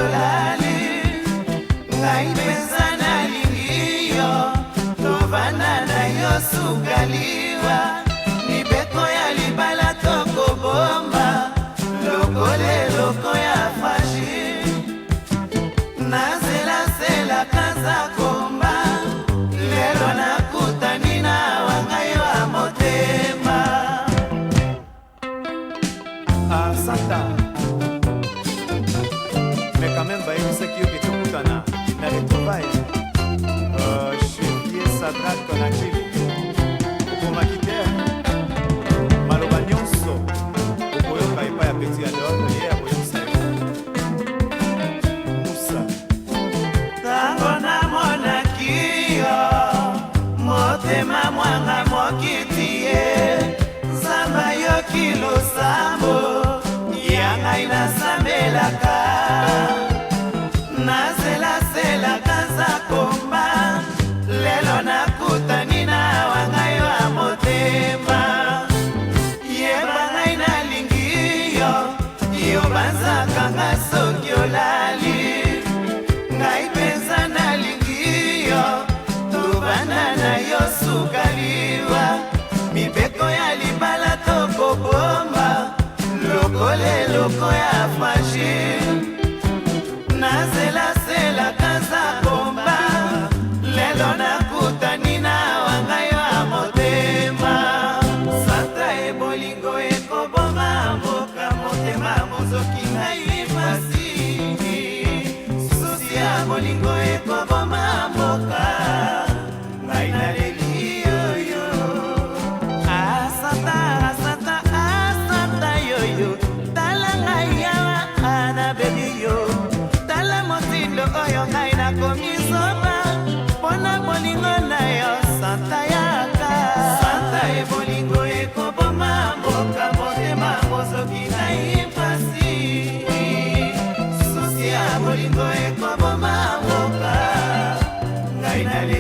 olali. Ngai mpenza nalingi yo, tovanda na yo sukaliwa. Mibeko ya libala tokobomba lokola eloko ya fragile. Nazelasela kaza komba, lelo nakutani na wa ngai wa motema. Ah, Santa. Mais quand même, bayebisaki yo ke tokutana na retrouvaille. Chevrier Sadrak Konakili. Okomaki te. Maloba nyonso okoyoka epai ya Petit Adol, ye akoyebisa yo. Musa. Ntango namonaki yo, motema mwanga mokiti ye. Nzambe ayoki losambo ya ngai nasambelaka. Nazelaselaka nzakomba, lelo nakutani na wa ngai wa motema. Yeba ngai nalingi yo, yo banzaka nga soki olali. Ngai mpenza nalingi yo, tobanda na yo sukaliwa. Mibeko ya libala tokobomba lokola eloko ya fragile. Nazelaselaka nzakomba, lelo nakutani na wa ngai wa motema. Santa ebolingo ekoboma mboka, motema mozoki ngai pasi. Susi ya bolingo ekoboma mboka, ngai naleli yoyo. Asanta, asanta, asanta yoyo. Tala ngai awa nabebi yo. Tala motindo oyo ngai nakomi zoba mpona bolingo na yo. Santa yaka, santa ebolingo ekoboma mboka, motema mozoki ngai mpasi. Susi ya bolingo ekoboma mboka, ngai naleli.